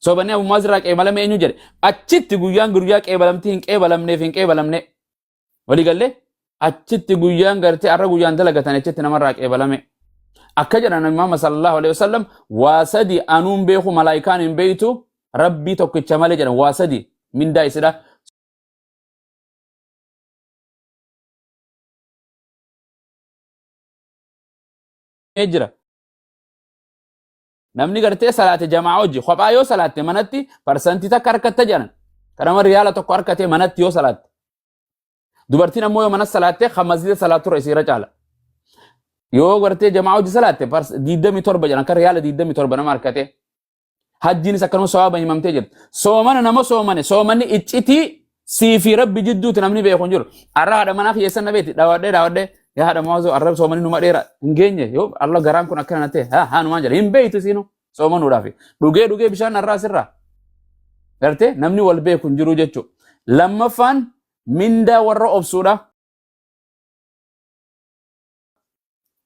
Sobanni Abu Mu'aaz irraa qeebalame eenyu jedhe? Achitti guyyaan guyyaa qeebalamtii hin qeebalamneef hin qeebalamne. Walii gallee achitti guyyaan gartee arra guyyaan dalagatan achitti namarraa qeebalame. Akka jedhan Nabi Muhammad sallallahu alaihi wasallam waa sadi anuun beeku malaayikaan hin beeytu rabbii tokkicha malee jedhan waa sadi mindaa isidha. Jira. Namni gartee salaate jamaa hojii kophaa yoo salaatte manatti parsantii takka harkatta jedhan. Kanama riyaala tokko harkatee manatti yoo salaatte. Dubartiin ammoo yoo mana salaatte kan masjida salaaturra isiirra caala. Yoo gartee jamaa hojii salaatte 27 jedhan kan riyaala 27 nama harkatee. Hajjiinis akkanuma sawaaba himamtee jirti. Soomana nama soomane soomanni iccitii sii fi rabbi jidduuti namni beeku hin jiru. Arra haadha manaa kiyyeessan na beeti dhawadhee dhawadhee yaa haadha mawaazoo arra soomani numa dheera hin geenye yoo alla garaan kun akkana na ta'e haa haa numaan jedha hin beeytu isiinu soomanuudhaaf dhugee dhugee bishaan arraa asirraa gartee namni wal beeku hin jiru jechuudha. Lammaffaan mindaa warra obsuudha.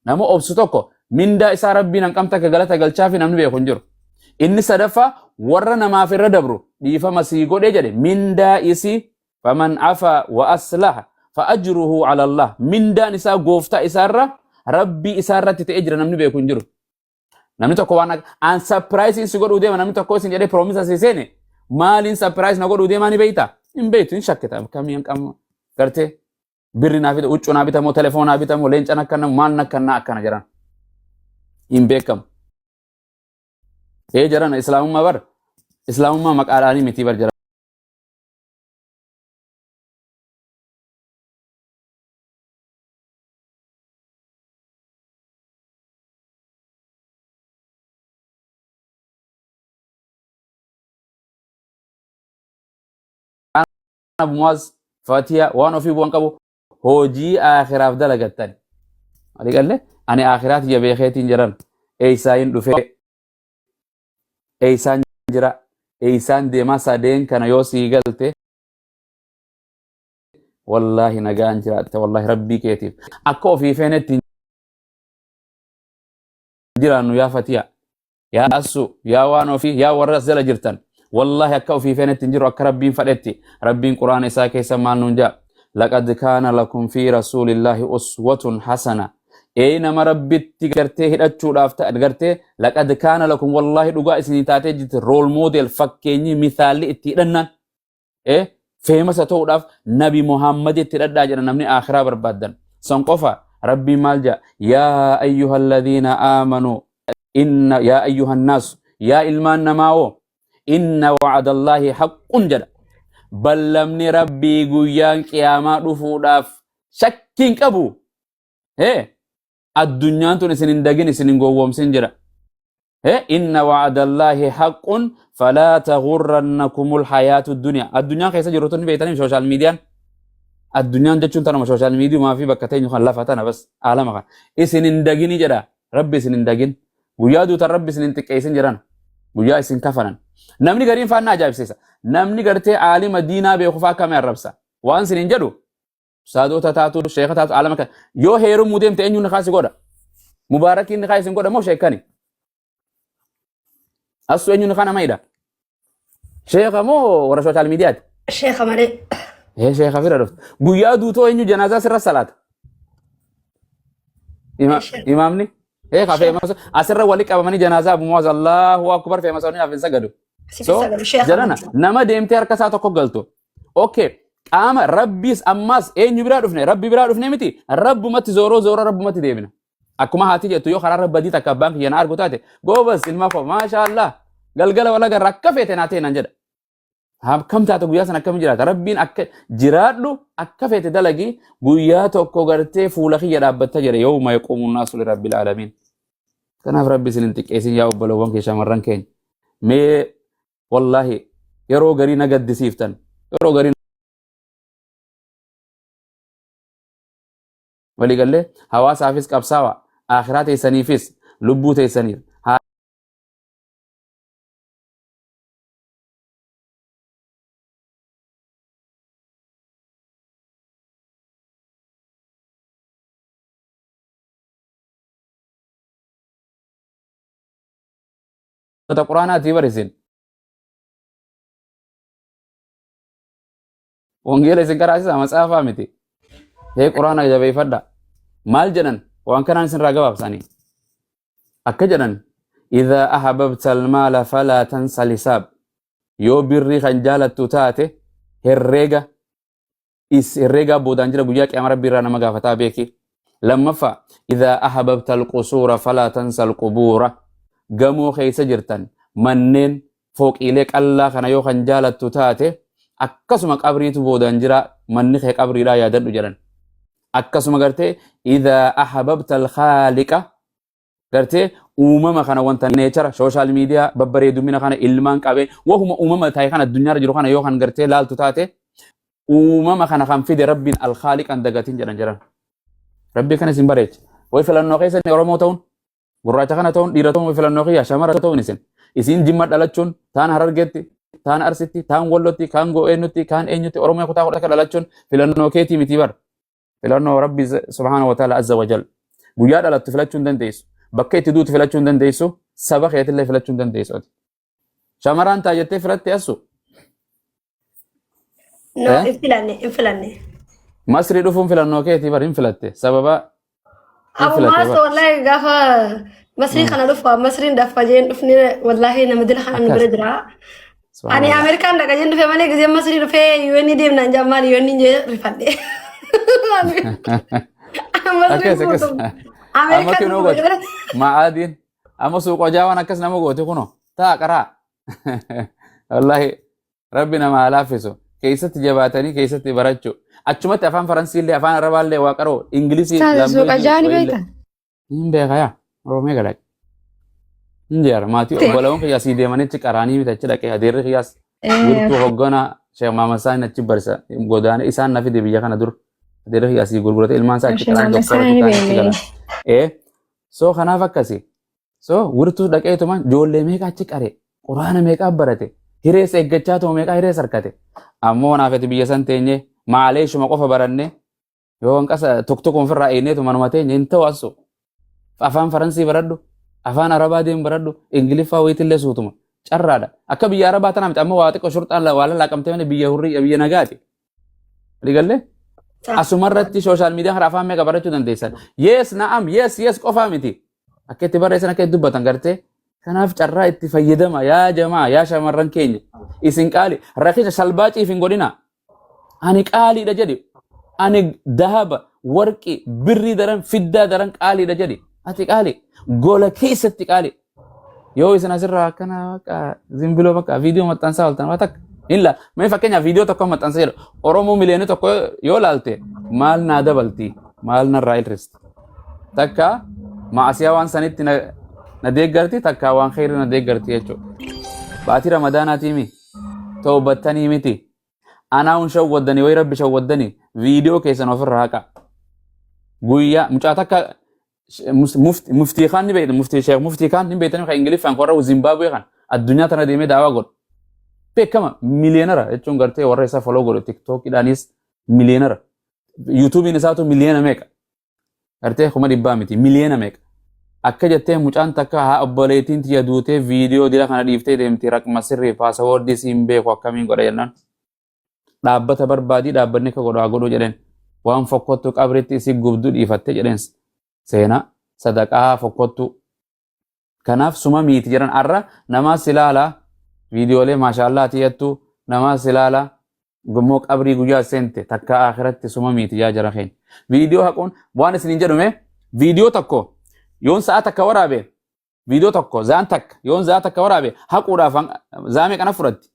Nama obsu tokko mindaa isaa rabbiin hanqam takka galata galchaafi namni beeku hin jiru. Inni sadaffaa warra namaaf irra dabru dhiifama sii godhe jedhe mindaa isii faman afa wa aslaha fa ajruhu ala Allah mindaan isaa gooftaa isaarra rabbii isaarratti ta'ee jira namni beeku hin jiru. Namni tokko waan an surprise si godhuu deema namni tokko isin jedhee promise si seene maaliin surprise na godhuu deemaa ni beeyta hin beeytu hin shakkita kamii hin qabnu gartee birri naa bita huccuu naa bitamoo telefoon naa bitamoo leencan akkana maal nakkannaa akkana jedhan hin beekamu. Ee jedhan islaamummaa bar islaamummaa maqaadhaanii miti bar jedhan. Abu Muaz Fatiya waan ofii bu'an qabu hojii aakhiraaf dalagattan. Walii galle ani aakhiraa tiyya beekeetiin jedhan eeysaayin dhufee eeysaan jira eeysaan deemaa sadeen kana yoo sii galte wallaahi nagaan jiraatte wallaahi rabbii keetiif akka ofii feenetti hin jiraannu yaa Fatiya. Yaa Assu, yaa waan ofii, yaa warra as jala jirtan. Wallaahi akka ofii feenetti hin jiru akka Rabbiin fadhetti. Rabbiin Qur'aana isaa keessa maal nuun ja'a? Laqad kaana lakum fi rasuulillaahi uswatun hasana. Ee nama Rabbitti gartee hidhachuudhaaf ta'an gartee laqad kaana lakum wallaahi dhugaa isinii taatee jirti rool moodel fakkeenyi mithaalli itti hidhannaan. Feemasa ta'uudhaaf nabi Muhammaditti hidhadhaa jedha namni aakhiraa barbaaddan. San qofa rabbiin maal jedha? Yaa ayyuhalladhiina aamanuu inna yaa ayyuhannaas yaa ilmaan namaawoo inna wa'adallaahi haqqun jedha. Ballamni rabbii guyyaan qiyaamaa dhufuudhaaf shakkii hin qabu. Addunyaan tun isin hin dagin isin hin gowwoomsin jedha. Inna wa'adallaahi haqqun falaa taghurrannakumul hayaatu dunya. Addunyaan keessa jirru tun beektanii sooshaal miidiyaan. Addunyaan jechuun tanuma sooshaal miidiyumaa fi bakka teenyu kan lafa tana bas aalama kan. Isin hin dagini jedha. Rabbi isin hin dagin. Guyyaa duutan rabbi isin hin xiqqeessin jedhan. Guyyaa isin kafanan. Namni gariin faana ajaa'ibsiisa. Namni gartee aalima diinaa beeku faa akkamii arrabsa. Waan isin hin jedhu Ustaadoota taatu, sheeka taatu, alama kan yoo heerumuu deemte eenyuun nikaa si godha? Mubaarakiin nikaa isin godha moo sheekani? Assu eenyuun nikaa nama hidha? Sheeka moo warra sooshaal miidiyaati? Sheeka malee. Ee sheeka bira dhufte. Guyyaa duutoo eenyu janaazaa sirra salaata? Imaamni? Ee ka feemasa asirra wali qabamanii janaazaa Abu Muwaaz Allahu Akbar feemasonni hafe hin sagadu. Sifi So sagalu sheeka jarana malee. nama deemtee harka isaa tokko galtu. Okay. Qaama rabbiis ammaas eenyu biraa dhufne rabbi biraa dhufne miti rabbumatti zooroo zooroo rabbumatti deebina. Akkuma haati jettu yoo karaarra badii takka abbaan kiyya na argu taate goobas ilma koo maasha Allah galgala wal agarra akka feete naa ta'e naan jedha. Akkam taate guyyaa sana akkam jiraata rabbiin akka jiraadhu akka feete dalagi guyyaa tokko gartee fuula kiyya dhaabbatta jedhe yawma yaquumu naasu lirabbil aalamiin. Kanaaf rabbi isin hin xiqqeessin yaa obbolowwan kee shamarran keenya. Mee Wallaahi yeroo garii na gaddisiiftan yeroo garii walii gallee hawaasaafis qabsaawa akhiraa teessaniifis lubbuu teessaniif haadhota quraanaatii barisin. Wangeela isin qaraasisa matsaafaa miti. Hee quraana jabeeffadha. Maal jedhan waan kanaan isin irraa gabaabsanii. Akka jedhan idhaa ahababta almaala falaa tansa lisaab. Yoo birrii kan jaalattu taate herreega is herreegaa boodaan jira guyyaa qiyaama rabbii irraa nama gaafataa beeki. Lammaffaa idhaa ahababta alqusuura falaa tansa alqubuura. Gamoo keessa jirtan manneen fooqiilee qallaa kana yoo kan jaalattu taate akkasuma qabriitu boodaan jira manni kee qabriidhaa yaadadhu jedhan. Akkasuma gartee idhaa ahababta alkhaaliqa gartee uumama kana wanta neechara sooshaal miidiyaa babbareedumina kana ilmaan qabee wahuma uumama ta'e kana addunyaarra jiru kana yoo kan gartee laaltu taate uumama kana kan fide rabbiin alkhaaliqan dagatin jedhan jiran. Rabbii kana isin bareecha. Way filannoo keessa inni Oromoo ta'uun gurraacha kana ta'uun dhiira ta'uun way filannoo kiyya shamara ta'uun isin. Isin jimma dhalachuun taan harargeetti taan arsitti taan wallotti kaan go'eennutti kaan eenyutti Oromoo kutaa kudha dhalachuun filannoo keetii miti bar. Filannoo Rabbi subhaanahu wa ta'ala azza wa jal. Guyyaa dhalattu filachuu hin dandeessu. Bakka itti duutu filachuu hin dandeessu. Saba keetillee filachuu hin dandeessu ati. Shamaraan taa jettee filatte assu. No, Eh? hin filanne, hin filanne. Masrii dhufuun filannoo keetii bar hin filatte. Sababa hin Abu filatte Maas bar. wallahi gaafa Masrii kana dhufu Masriin daffa jeen dhufni wallahi nama dila kana nu Akkas. bira jira. Ani Subhanallah. Ameerikaan dhaqa jeen dhufe malee gizee Masrii dhufee UN deemnaan jaan maal UN jee rifadhe. Masriin Akkas akkas. guutum. Amma Ameerikaan kinoo dhufu goote. Ma'aadiin. Amma suuqoo jaawaan akkas nama goote kunoo. Taa qaraa. Wallahi rabbi nama haa laaffisu. Keessatti jabaatanii keessatti barachuu. Achumatti afaan Faransiillee afaan Arabaallee waa qaroo Ingilizii Ustaaz suuqa laanguweejii jaani wayiillee. beektan? Hin beeka yaa. Oromiyaa galaa. Hin jeera maatii obbolawwan kiyyaa sii deemanii achi qaraanii miti achi dhaqee adeerri kiyyaas wirtuu hogganaa Sheekh Maamad Saani achi barisa godaane isaan na fide biyya kana dur adeerri kiyyaa sii gurgurate ilmaan isaa achi qaraanii doktora Saani ta'anii achi beekne. galan. Ee soo kanaaf akkasi soo wirtuu dhaqeetuma ijoollee meeqa achi qare quraana meeqa barate hirees eeggachaa tuma meeqa hirees harkate ammoo naaf ati biyya san teenye maaleeshuma qofa baranne Yoo hanqasa tokko tokko ofirraa eegneetu manuma teenya hin ta'u asu. Afaan Faransii baradhu, afaan Arabaa deem baradhu, Ingiliffaa wayiitillee suutuma. Carraadha. Akka biyya Arabaa tanaa miti amma waa xiqqoo shurxaan waa lallaaqamtee malee biyya hurrii biyya nagaati. Waliigallee? Asumarratti sooshaal miidiyaa kana afaan meeqa barachuu dandeessan? Yes na'am yes yes qofaa miti. Akka itti barreessan akka itti dubbatan gartee. Kanaaf carraa itti fayyadama yaa jamaa yaa shamarran keenya. Isin qaali rakisa salbaaciif hin godhinaa. Ani qaaliidha jedhi. Ani dahaba, warqi, birrii daran, fiddaa daran qaaliidha jedhi. Ati qaali. Gola keessatti qaali. Yoo isin asirraa akkana bakka zimbiloo bakka viidiyoo maxxansaa ooltan waa takka. Hin laa. Mee fakkeenyaaf viidiyoo tokko maxxansa jedhu. Oromoo miliyoona tokko yoo laalte maal naa dabalti? Maal narraa hir'isti? Takka maasiyaa waan sanitti na deeggarti takka waan kheyrii na deeggarti jechuudha. Baatii Ramadaanaatii mi? Toobattanii miti. Anaa hun shawwaddanii wayi rabbi shawwaddanii viidiyoo keessan ofirraa haqa. Guyyaa mucaa takka muftii kaan ni beektan muftii sheekh muftii kaan ni beektan kan ingiliffaan warra Zimbaabuwee kan addunyaa tana deemee daawaa godhu. Beekama miliyeenara jechuun gartee warra isaa follow godhu tiktookiidhaanis miliyeenara. Yuutuubiin isaatu miliyeena meeqa. Gartee 100,000 miti miliyoona meeqa. Akka jettee mucaan takka haa obboleettiin tiyya duutee viidiyoo dila kana dhiiftee deemti raqma sirrii paasawoordii siin beeku akkamiin godha jennaan. Dhaabbata barbaadii dhaabbanni akka godhu haa godhu jedheen. Waan fokkottu qabritti isii gubdu dhiifatte jedheen seenaa sadaqaa fokkottu. Kanaaf suma miiti jedhan arra namaa si laala viidiyoolee maashaallah tiyattu namaa si laala gommoo qabrii guyyaa seente takka akhiratti suma miiti yaa jara keenya. Viidiyoo haquun waan isiniin jedhume viidiyoo tokko yoon sa'a takka waraabe viidiyoo tokko zaan takka yoon za'a takka waraabe haquudhaaf zaa meeqa na fudhatti.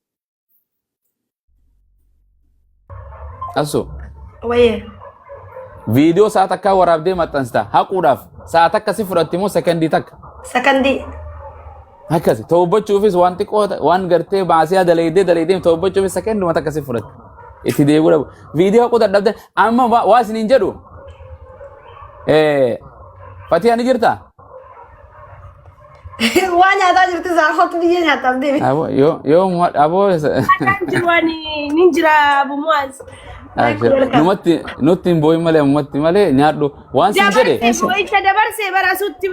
Asu. Wayee. Viidiyoo sa'a takkaa waraabdee maxxansita haquudhaaf sa'a takka si fudhatti moo sekondii takka? Sakandii. Akkasi tawbachuufis waan xiqqoo waan gartee baasii dalaydee dalaydee tawbachuufis sekonduma takka si fudhatti. Itti deebi'uu dhabu. Viidiyoo haquu dadhabde amma waa isiniin jedhu. Fatiyaa ni jirtaa? Waa nyaataa jirti saafatu biyya nyaataaf deeme. Abo yoo yoo aboo Akkaan jiru ani nin jira Abu Muaz. Numatti nutti hin boo'in malee ummatti malee nyaadhu waan siin jedhe Dabarsee boo'icha dabarsee bara asutti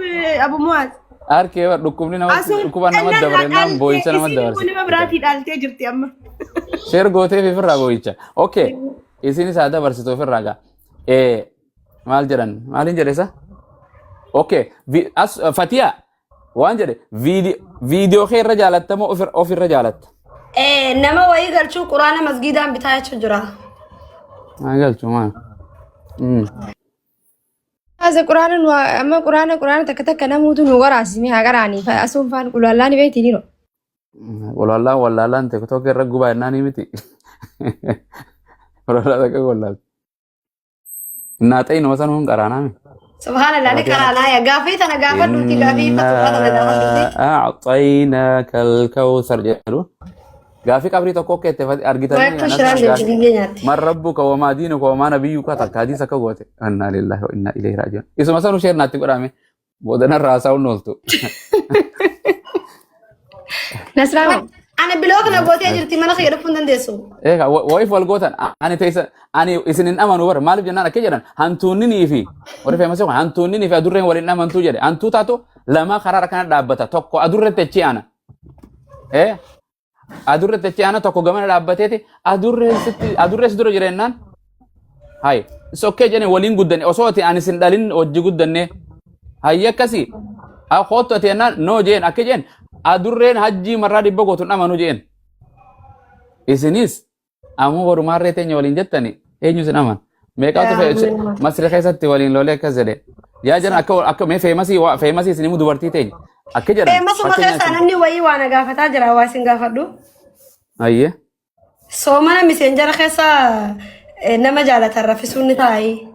Abu Muaz. Harkee bar dhukkubni namatti Asuun dhukkuba namatti dabarennaan boo'icha namatti Isiin immoo dabarse. nama biraatii dhaaltee jirti amma. Sheer gootee fi firraa boo'icha. Okay. Isinis haa dabarsitu ofirraa gaa. Maal jedhan? Maaliin jedhe isa? Okay. As Fatiya waan jedhe viidiyoo kee irra jaalatta moo ofirra jaalatta? Nama wayii galchuu quraana masgiidaan bitaa jechuu jira. Haa galchu maal? Asa quraana nu amma quraana takka takka namuutu nu waraasisme haa qaraanii asuun faan qulaallaan beekti niro. Walaallaan wallaalaan tiktok irra gubaa jennaan miti. Walaalaa takka wallaalti. Naaxee san hun qaraanaa mi? Subhanallah, ni qaraanaa yaa gaafii tana gaafadhuuti, gaafii fatwa tana gaafadhuuti. Innaa a'xaynaaka al-kawthar jedhu. Gaafii qabrii tokko akka itti argitanii Waa'ee shiraan deemti biyyee nyaatti. Man rabbuka wamaa diinuka wamaa nabiyyuka takka hadiisa akka goote. Innaa lillahi wa innaa ilayhi raaji'uun. Isuma sanu share naatti godhame. Booda narraa haasa'uun ooltu. Nasraa. Ani block na gootee jirti, mana kiyya dhufuu hin dandeessu. Eega wayiif wal gootan ani teessa ani isin hin amanu bara. Maaliif jennaan akka jedhan, hantuunninii fi warri famous kun hantuunninii fi adurreen waliin amantuu jedhe. Hantuu taatu lama karaa kana dhaabbata, tokko adurreetti achi aana. Adurreetti achi aana, tokko gamana dhaabbateeti adurreen sitti adurree si dura jira jennaan, hayi, sokkee jedhee waliin guddanne, osoo ati ani sin dhalin hojii guddanne, hayyi akkasii kootu ati jennaan, no jeen akka jeen adurreen hajjii marraa 100 gootu hin amanu jeen. Isinis ammoo borumaarree teenya waliin jettani eenyu isin aman? Meeqaatu Masri keessatti waliin lolee akkas jedhe. Yaa jiran akka mee famous isin himu, dubartii teenya akka jedhan. Famousuma keessaa namni wayii waa na gaafataa jira, waa isin gaafadhu. Ayyee. Soomana messenger keessa nama jaalatan raffisuun ni taa'ee.